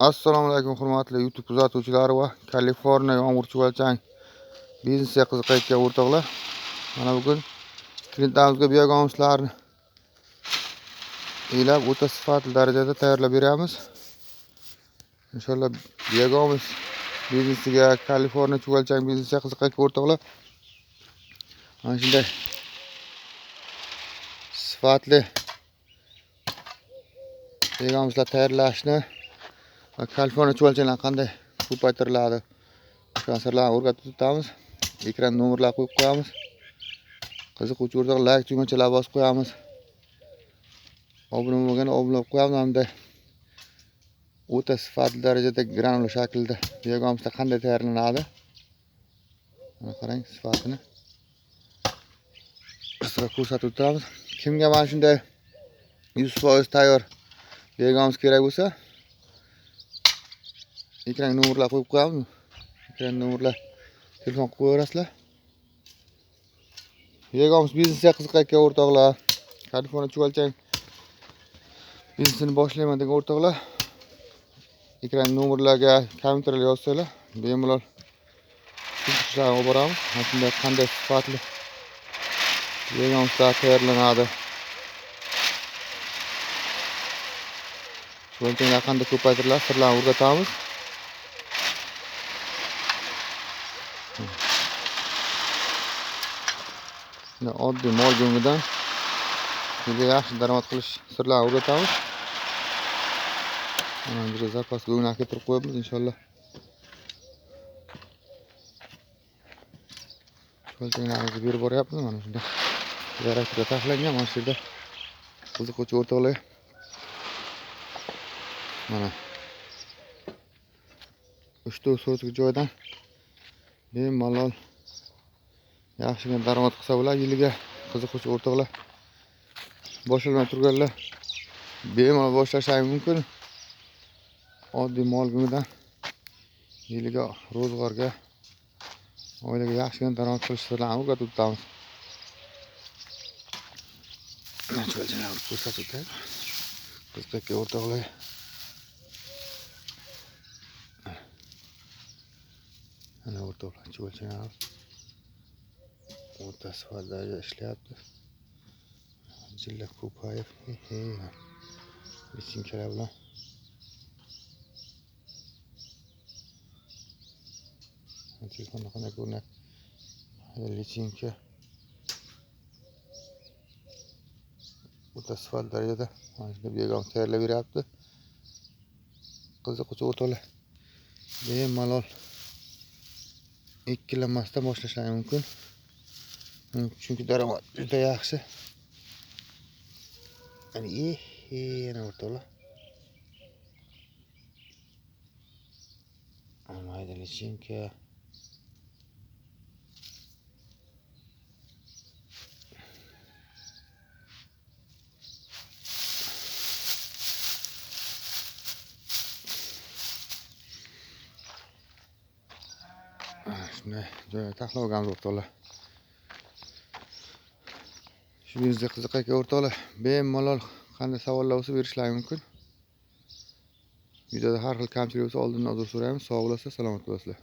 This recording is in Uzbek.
Assalomu alaykum hurmatli YouTube kuzatuvchilari va Kaliforniya yomg'ir chuvalchang biznesga qiziqayotgan o'rtoqlar. Mana bugun klientlarimizga biogomuslarni elab o'ta sifatli darajada tayyorlab beramiz. Inshaalloh biogomus biznesiga, Kaliforniya chuvalchang biznesiga qiziqayotgan o'rtoqlar mana shunday sifatli biogomuslar tayyorlashni va Kaliforniya chuvalchanglar qanday ko'paytiriladi o'sha sirlarni o'rgatib o'tamiz. Ekran nomerlar qo'yib qo'yamiz. Qiziquvchi o'rtoqlar like tugmachalar bosib qo'yamiz. Obuna bo'lmagan obuna bo'lib qo'yamiz hamda o'ta sifatli darajada granula shaklida biogomuslar qanday tayyorlanadi. Mana qarang sifatini. Sizga ko'rsatib o'tamiz. Kimga mana shunday 100% tayyor biogomus kerak bo'lsa, ekran nomerlar qo'yib qo'yamiz. Ekran nomerlar telefon qilib qo'yaverasizlar. Biogomus biznesga qiziqayotgan o'rtoqlar, Kaliforniya chuvalchang biznesini boshlayman degan o'rtoqlar ekran nomerlarga kommentariylar yozsanglar, bemalol tushuntirishlarni olib boramiz. Mana shunday qanday sifatli biogomuslar tayyorlanadi. Chuvalchanglar qanday ko'paytiriladi, sirlarni o'rgatamiz. Oddiy mol go'ngidan juda yaxshi daromad qilish sirlarini o'rgatamiz. Mana bu yerga zapas go'ngni keltirib qo'yamiz inshaalloh. Chuvalchanglarimizni berib boryapmiz. Mana shunday yaraklar taxlangan mana shu yerda qiziquvchi o'rtoqlar. Mana 3-4 sotik joydan bemalol yaxshigina daromad qilsa bo'ladi yiliga. Qiziquvchi o'rtoqlar boshlamay turganlar bemalol boshlashlari mumkin. Oddiy mol go'ngidan yiliga ro'zg'orga, oilaga yaxshigina daromad qilish sirlarini o'rgatib o'tamiz. Chuvalchanglarni ko'rsatib o'tay. Qiziqayotgan o'rtoqlar. Mana o'rtoqlar chuvalchanglar o'ta sifatli darajada ishlayapti. Jilla ko'payib, lichinkalar bilan telefonda qanday ko'rinadi? Lichinka o'ta sifatli darajada mana shunday biogomus tayyorlab beryapti. Qiziquvchi o'rtoqlar bemalol ikkilanmasdan boshlashlari mumkin. Chunki daromad juda yaxshi. Ana yana o'rtoqlar. Mayda lichinka. Shunday joyga taxlab olganmiz o'rtoqlar. Shu biznesga qiziqayotgan o'rtoqlar bemalol qanday savollar bo'lsa berishlari mumkin. Videoda har xil kamchilik bo'lsa oldindan uzr so'raymiz. Sog' bo'lasizlar, salomat bo'lasizlar.